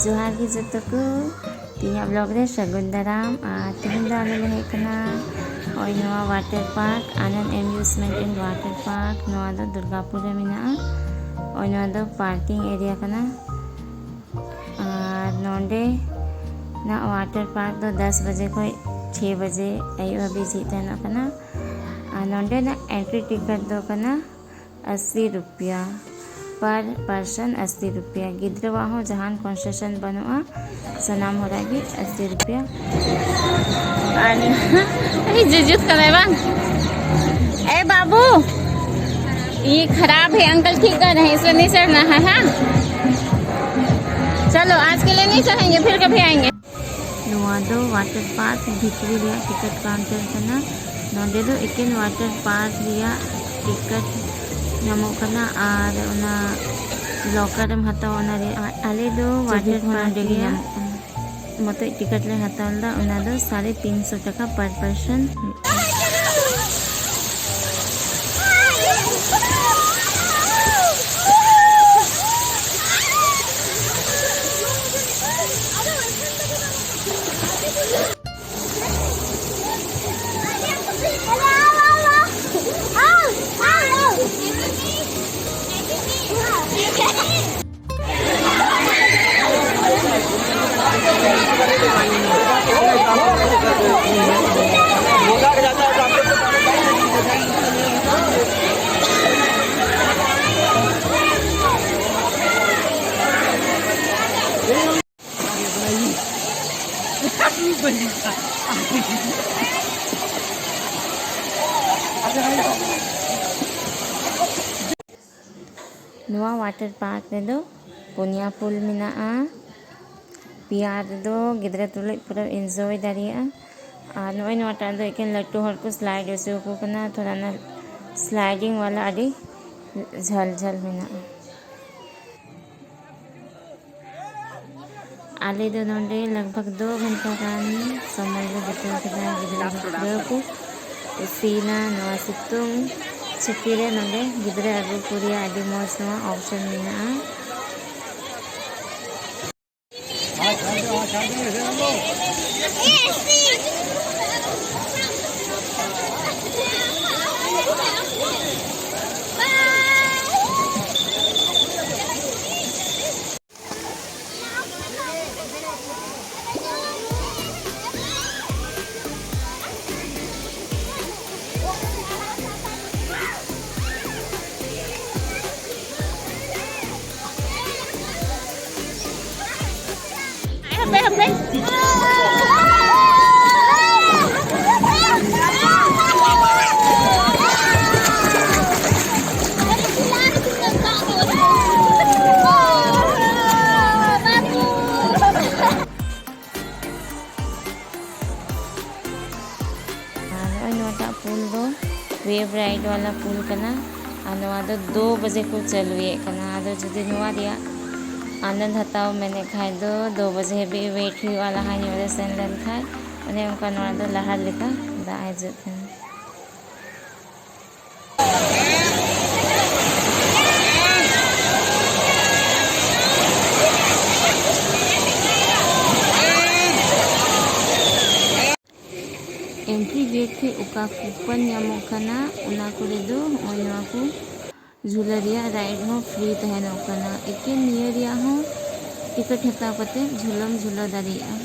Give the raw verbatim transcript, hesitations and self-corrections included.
ᱡᱚᱦᱟᱨ ᱜᱮ ᱡᱚᱛᱚ ᱠᱚ, ᱛᱮᱦᱮᱧᱟᱜ vlog ᱨᱮ ᱥᱟᱹᱜᱩᱱ ᱫᱟᱨᱟᱢ᱾ ᱟᱨ ᱛᱮᱦᱮᱧ ᱫᱚ ᱟᱞᱮ ᱞᱮ ᱦᱮᱡ ᱠᱟᱱᱟ ᱱᱚᱜᱼᱚᱭ ᱱᱚᱣᱟ water park, Anand Amusement and Water Park᱾ ᱱᱚᱣᱟ ᱫᱚ ᱫᱩᱨᱜᱟᱯᱩᱨ ᱨᱮ ᱢᱮᱱᱟᱜᱼᱟ᱾ ᱱᱚᱜᱼᱚᱭ ᱱᱚᱣᱟ ᱫᱚ parking area ᱠᱟᱱᱟ᱾ ᱟᱨ ᱱᱚᱰᱮ ᱱᱟᱜ water park ᱫᱚ ᱫᱟᱥ ᱵᱟᱡᱮ ᱠᱷᱚᱱ ᱪᱷᱮᱭ ᱵᱟᱡᱮ ᱟᱹᱭᱩᱵ ᱦᱟᱹᱵᱤᱡ ᱡᱷᱤᱡ ᱛᱟᱦᱮᱱᱚᱜ ᱠᱟᱱᱟ᱾ ᱟᱨ ᱱᱚᱰᱮᱱᱟᱜ entry ticket ᱫᱚ ᱠᱟᱱᱟ ᱟᱥᱤ ᱨᱩᱯᱤᱭᱟ, per person ᱟᱥᱤ ᱨᱩᱯᱤᱭᱟ᱾ ᱜᱤᱫᱽᱨᱟᱹᱣᱟᱜ ᱦᱚᱸ ᱡᱟᱦᱟᱱ concession ᱵᱟᱹᱱᱩᱜᱼᱟ, ᱥᱟᱱᱟᱢ ᱦᱚᱲᱟᱜ ᱜᱮ ᱟᱥᱤ ᱨᱩᱯᱤᱭᱟ᱾ ᱟᱨ ᱟᱹᱰᱤ ᱡᱩᱡᱩᱛ ᱠᱟᱱᱟᱭ ᱵᱟᱝ? ᱮ ᱵᱟᱹᱵᱩ, ये खराब है अंकल, ठीक कर रहे हैं, इसलिए नहीं चढ़ना है। हाँ, चलो, आज के लिए नहीं चढ़ेंगे, फिर कभी आएंगे। ᱱᱚᱣᱟ ᱫᱚ water park ᱵᱷᱤᱛᱨᱤ ᱨᱮᱭᱟᱜ ticket counter ᱠᱟᱱᱟ᱾ ᱱᱚᱰᱮ ᱫᱚ ᱮᱠᱮᱱ water park ᱨᱮᱭᱟᱜ ticket ᱧᱟᱢᱚᱜ ᱠᱟᱱᱟ ᱟᱨ ᱚᱱᱟ locker ᱮᱢ ᱦᱟᱛᱟᱣᱟ, ᱚᱱᱟ ᱨᱮᱭᱟᱜ᱾ ᱟᱞᱮ ᱫᱚ water park ᱨᱮᱭᱟᱜ ᱢᱚᱛᱚᱡ ticket ᱞᱮ ᱦᱟᱛᱟᱣ ᱞᱮᱫᱟ, ᱚᱱᱟ ᱫᱚ ᱥᱟᱲᱮ ᱛᱤᱱ ᱥᱚ ᱴᱟᱠᱟ per person᱾ ᱱᱚᱣᱟ water park ᱨᱮᱫᱚ ᱯᱩᱱᱭᱟ pool ᱢᱮᱱᱟᱜᱼᱟ᱾ ᱯᱮᱭᱟ ᱨᱮᱫᱚ ᱜᱤᱫᱽᱨᱟᱹ ᱛᱩᱞᱩᱡ ᱯᱩᱨᱟᱹ enjoy ᱫᱟᱲᱮᱭᱟᱜᱼᱟ᱾ ᱟᱨ ᱱᱚᱜᱼᱚᱭ ᱱᱚᱣᱟᱴᱟᱜ ᱫᱚ ᱮᱠᱮᱱ ᱞᱟᱹᱴᱩ ᱦᱚᱲ ᱠᱚ slide ᱦᱚᱪᱚ ᱟᱠᱚ ᱠᱟᱱᱟ, ᱛᱷᱚᱲᱟ ᱚᱱᱟ sliding ᱣᱟᱞᱟ ᱟᱹᱰᱤ ᱡᱷᱟᱹᱞ ᱡᱷᱟᱹᱞ ᱢᱮᱱᱟᱜᱼᱟ᱾ ᱟᱞᱮ ᱫᱚ ᱱᱚᱰᱮ ᱞᱟᱜᱽ ᱵᱷᱟᱜᱽ ᱫᱩ ᱜᱷᱚᱱᱴᱟ ᱜᱟᱱ ᱥᱚᱢᱚᱭ ᱞᱮ ᱵᱤᱛᱟᱹᱣ ᱠᱮᱫᱟ᱾ ᱜᱤᱫᱽᱨᱟᱹ ᱯᱤᱫᱽᱨᱟᱹ ᱠᱚ ᱠᱩᱥᱤᱭᱮᱱᱟ᱾ ᱱᱚᱣᱟ ᱥᱤᱛᱩᱝ ᱪᱷᱩᱴᱤ ᱨᱮ ᱱᱚᱰᱮ ᱜᱤᱫᱽᱨᱟᱹ ᱟᱹᱜᱩ ᱠᱚ ᱨᱮᱭᱟᱜ ᱟᱹᱰᱤ ᱢᱚᱡᱽ ᱱᱚᱣᱟ option ᱢᱮᱱᱟᱜᱼᱟ᱾ ᱟᱨ ᱱᱚᱜᱼᱚᱭ ᱱᱚᱣᱟᱴᱟᱜ ᱯᱩᱞ ᱫᱚ ᱣᱮᱵᱷ ᱨᱟᱭᱤᱰ ᱣᱟᱞᱟ ᱯᱩᱞ ᱠᱟᱱᱟ᱾ ᱟᱨ ᱱᱚᱣᱟ ᱫᱚ ᱫᱩ ᱵᱟᱡᱮ ᱠᱚ ᱪᱟᱹᱞᱩᱭᱮᱫ ᱠᱟᱱᱟ᱾ ᱟᱫᱚ ᱡᱩᱫᱤ ᱱᱚᱣᱟ ᱨᱮᱭᱟᱜ ᱟᱱᱚᱱᱫ ᱦᱟᱛᱟᱣ ᱢᱮᱱᱮᱫ ᱠᱷᱟᱡ ᱫᱚ ᱫᱩ ᱵᱟᱡᱮ ᱦᱟᱹᱵᱤᱡ ᱣᱮᱴ ᱦᱩᱭᱩᱜᱼᱟ, ᱞᱟᱦᱟ ᱧᱚᱜ ᱨᱮ ᱥᱮᱱ ᱞᱮᱱᱠᱷᱟᱡ᱾ ᱚᱱᱮ ᱚᱱᱠᱟ ᱱᱚᱣᱟ ᱫᱚ ᱞᱟᱦᱟ ᱞᱮᱠᱟ ᱫᱟᱜ ᱦᱤᱡᱩᱜ ᱠᱟᱱᱟ᱾ ᱮᱱᱴᱨᱤ ᱜᱮᱴ ᱴᱷᱮᱡ ᱚᱠᱟ ᱠᱩᱯᱚᱱ ᱧᱟᱢᱚᱜ ᱠᱟᱱᱟ, ᱚᱱᱟ ᱠᱚᱨᱮ ᱫᱚ ᱱᱚᱜᱼᱚᱭ ᱱᱚᱣᱟ ᱠᱚ ᱡᱷᱩᱞᱟᱹ ᱨᱮᱭᱟᱜ ᱨᱟᱭᱤᱰ ᱦᱚᱸ ᱯᱷᱨᱤ ᱛᱟᱦᱮᱱᱚᱜ ᱠᱟᱱᱟ᱾ ᱮᱠᱮᱱ ᱱᱤᱭᱟᱹ ᱨᱮᱭᱟᱜ ᱦᱚᱸ ᱴᱤᱠᱤᱴ ᱦᱟᱛᱟᱣ ᱠᱟᱛᱮ ᱡᱷᱩᱞᱟᱹᱢ ᱡᱷᱩᱞᱟᱹ ᱫᱟᱲᱮᱭᱟᱜᱼᱟ᱾